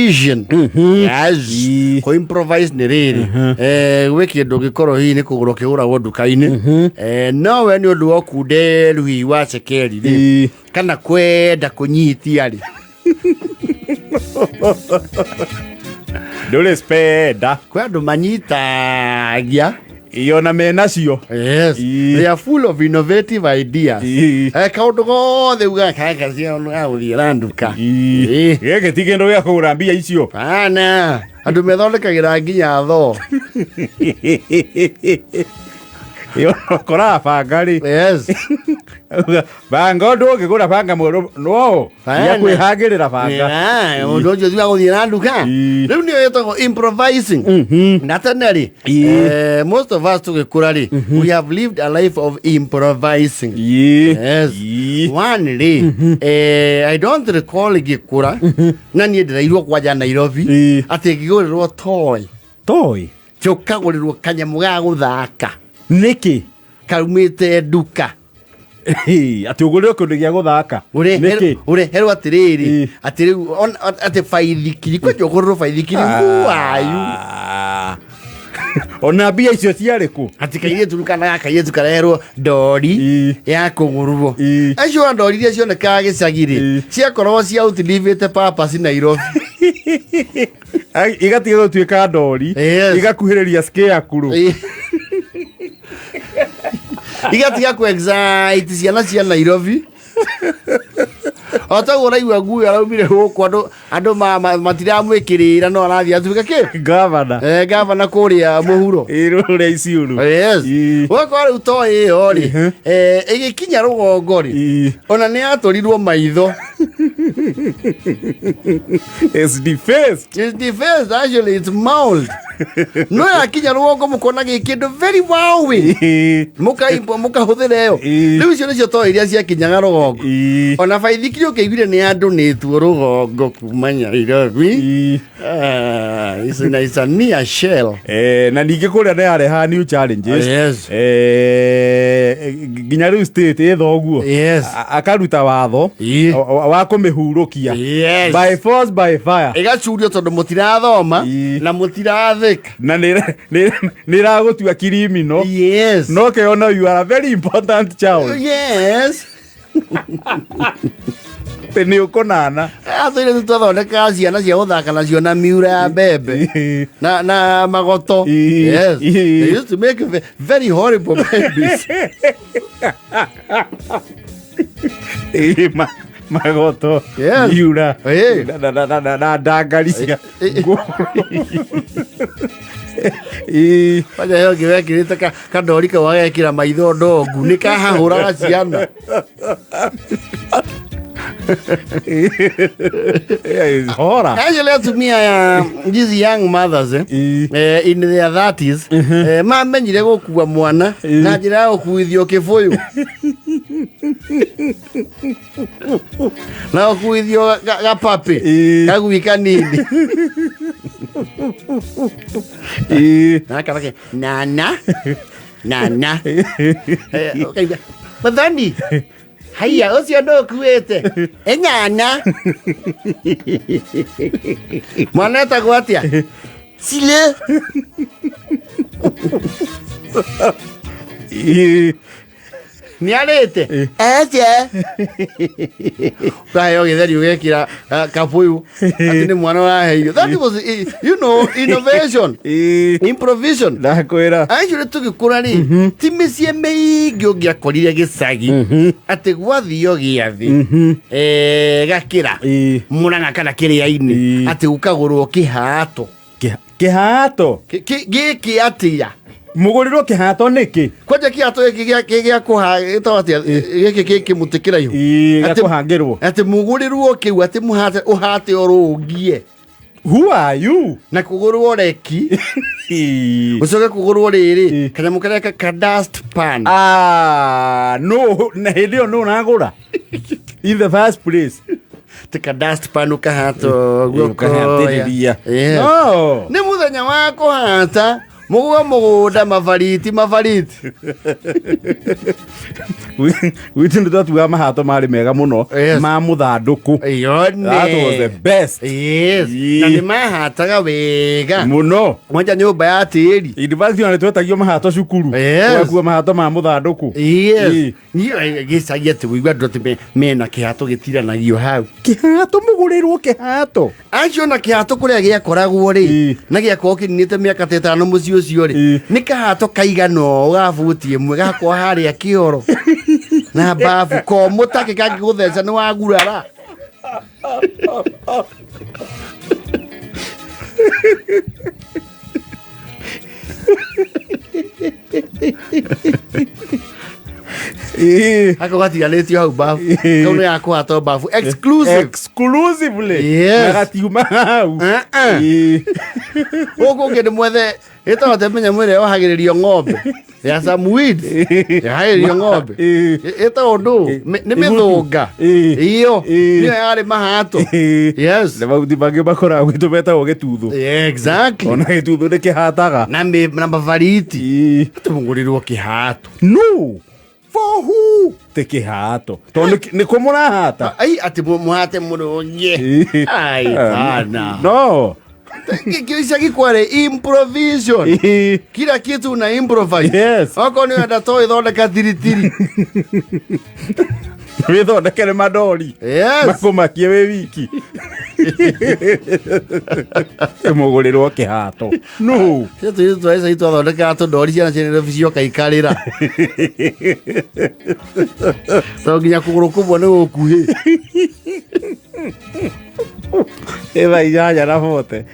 Vision. Yes. Ii. Kũ improvise nĩ rĩrĩ gwĩ kĩndũ gĩkorwo hihi nĩ kũgũrwo kĩgũragwo nduka-inĩ. No we nĩ ũndũ wa ũkunderu hihi wa cekeri rĩ Ii. kana kwenda kũnyitia rĩ. Ndũrĩ spenda. Kwĩ andũ manyitagia. Ii, ona menacio. Yes. Ii. They are full of innovative ideas. Ii. Kaũndũ gothe ugaga kaka cia gũthiĩra nduka. Ii. Ii. Gĩkĩ ti kĩndũ gĩa kũgũra mbia icio. Pana andũ methondekagĩra nginya thoo. Ĩ, ũkoraga banga rĩ. Yes. Banga ũndũ ũngĩgũra banga mwerũ no Bana. ya kwĩhangĩrĩra banga. Yeah, ũndũ ũcio ti wa gũthiĩ na nduka. Ii. Rĩu nĩyo ĩtagwo improvising. Na tene rĩ, Ii. most of us tũgĩkũra rĩ, we have lived a life of improvising. Ii. Yes. Ii. One rĩ, I don't recall ngĩkũra na niĩ ndĩrairwo kwanja Nairobi Ii. atĩ ngĩgũrĩrwo toy. Toy. Ũkagũrĩrwo kanyamũ ga gũthaka Nĩkĩ? kaumĩte nduka. Atĩ ũgũrĩrwo kĩndũ gĩa gũthaka. Nĩkĩ? Ũreherwo atĩrĩrĩ Ii. atĩ rĩu atĩ baithikiri kwanja ũgũrĩrwo baithikiri, who are you? Ah. Ona mbia icio ciarĩ kũ? Atĩ kairĩtu kana ga kairĩtu kareherwo ndori Ii. ya kũgũrwo. Ii. Acio a ndori iria cionekaga gĩcagi rĩ Ii. ciakoragwo cia outlivĩte purpose Nairobi. Ai, igatiga gũtuĩka ndori. Yes. Igakuhĩrĩria scarecrow. Ii. Igatiga ku excite ciana cia Nairobi o taguo ũraigua ngui araumire gũkũ andũ matiramwĩkĩrĩra no arathiĩ atuĩka kĩ? Gavana. Gavana kũrĩa mũhuro. Rũrĩa Isiolo. Yes. Ii. Ũgakora rĩu to ĩyo rĩ ĩgĩkinya rũgongo rĩ Ii. ona nĩ yatũrirwo maitho. It's defaced. It's defaced, actually it's mauled. No yakinya rũgongo mũkona gĩ kĩndũ very wowing. Ii. Mũkaimbo mũkahũthĩra ĩyo. Ii. Rĩu icio nĩcio toy iria ciakinyaga rũgongo. Ii. Ona baithikiri ũkĩiguire nĩ yandũnĩtwo rũgongo kuma Nairobi. Ii. Ah, it's a near shell. Na ningĩ kũrĩa nĩ yarehaga new challenges. Yes. Nginya rĩu state ĩ thoguo Yes. Akaruta watho Ii. wa kũmĩhurũkia Yes. by force by fire. Ĩgacurio tondũ mũtirathoma Ii. na mũtirathĩka. Na nĩ ĩragũtua criminal. Yes. No kĩona you are a very important child. Yes. Atĩ nĩ ũkũnana. Atũire tũtwathondekaga ciana cia gũthaka nacio na miura ya mbembe Ii. na magoto. Ii. Yes. Ii. They used to make very horrible babies. Ii, magoto. Yes. Miura. Ii. Na ndangari cia Ii. nguo. Ii. Kwanja ĩyo ĩngĩ wekĩrĩte kandori kau agekĩra maitho ndongu nĩ kahahũraga ciana. Yeah, it's horror. Actually atumia ya these young mothers Ii. in their 30s mamenyire gũkua mwana Ii. na njĩra ya gũkuithio kĩbũyũ na gũkuithio gapapĩ Ii. kagui kanini. Ii. Na karake nana nana. Ũkaigua Muthoni haiya ũcio ndũkuĩte ĩnyanya mwana etagwo atĩa Sile. Ii. Nĩ arĩte ece ũkaheo gĩtheri ũgekĩra kabũyũ atĩ nĩ mwana ũraheirwo. That was innovation. Ii. Improvision. Ndakwĩra. Actually tũgĩkũra rĩ ti mĩciĩ mĩingĩ ũngĩakorire gĩcagi atĩ gwathio gĩathĩ gakĩra Ii. Mũrang'a kana kĩrĩa-inĩ Ii. atĩ gũkagũrwo kĩhato. Kĩhato. Gĩkĩ atĩa? Mũgũrĩrwo kĩhato nĩkĩ? Kwanja kĩhato gĩkĩ gĩa kũha gĩtagwo atĩa gĩkĩ gĩ kĩmũtĩ kĩraihu? Ii, gĩa Atĩ- kũhangĩrwo. Atĩ mũgũrĩrwo kĩu atĩ mũhate ũhate ũrũngie. Who are you? Na kũgũrwo reki. Ii. Ũcoke kũgũrwo rĩrĩ Ii. kanyamũ karĩa ka dust pan. Ah, no, na hĩndĩ ĩyo no ũragũra in the first place. Ti ka dust pan ũkahata ũguo Ũkahatĩrĩria. ũkoya. Yes. No. Nĩ mũthenya wa kũhata. Mũgũe mũgũnda mabariti mabariti. Gwitũ nĩ twatuaga mahato marĩ mega mũno. Yes. Ma mũthandũkũ. Yone. That was the best. Yes. Ii. Na nĩ mahataga wega. Mũno. Mwanja nyũmba ya tĩri. University ona nĩ twetagio mahato cukuru. Yes. Twakua mahato ma mũthandũkũ. Yes. Ii. Niĩ gĩcagi atĩ wĩigua andũ atĩ mena kĩhato gĩtiranagio hau. Kĩhato mũgũrĩrwo kĩhato. Acio na kĩhato kũrĩa gĩakoragwo rĩ Ii. na gĩakorwo kĩninĩte mĩaka ta ĩtano mũciĩ ũcio rĩ Ii. nĩ kahato kaigana ũũ ga buti ĩmwe gakorwo harĩa kĩoro na babu komũ take kangĩgũtheca nĩ wagurara. Ii. Gako gatiganĩtio hau babu. Ii. Kau nĩ gakũhatwo babu exclusive. Exclusively. Yes. Na gatiuma hau. Uh-uh. Ii. Gũkũ ũngĩ nĩ mwethe ĩtagwo temenya mwĩrĩ yohagĩrĩrio ng'ombe ya some weeds yohagĩrĩrio ng'ombe. Ii. Ĩtagwo ndũ nĩ Igutu. mĩthũnga. Ii. Iyo Ii. nĩyo yarĩ mahato. Ii. Yes. Na mahuti mangĩ makoragwo gwitũ metagwo gĩtuthũ. Yeah, exactly. Ona gĩtuthũ nĩ kĩhataga. Na na mabariti. Ii. Tũmũgũrĩrwo kĩhato. No. For who? Ti kĩhato. Tondũ nĩ kũ mũrahata. Ai atĩ mũhate mũrũngie. Ii. Ai bana. No. Gĩcagi kwarĩ improvision. Ii. Kila kitu una improvise. Yes. Okorwo nĩ wenda toy thondeka tiritiri. Wĩthondekere mandori. Yes. Makũmakie wĩ wiki. Mũgũrĩrwo kĩhato. No. Cio tũirĩtu twa gĩcagi twathondekaga tũndori ciana cia Nairobi cioka ikarĩra. Tondũ nginya kũgũrũ kũmwe nĩ gũkuhĩ. Ĩ thaa 8:40.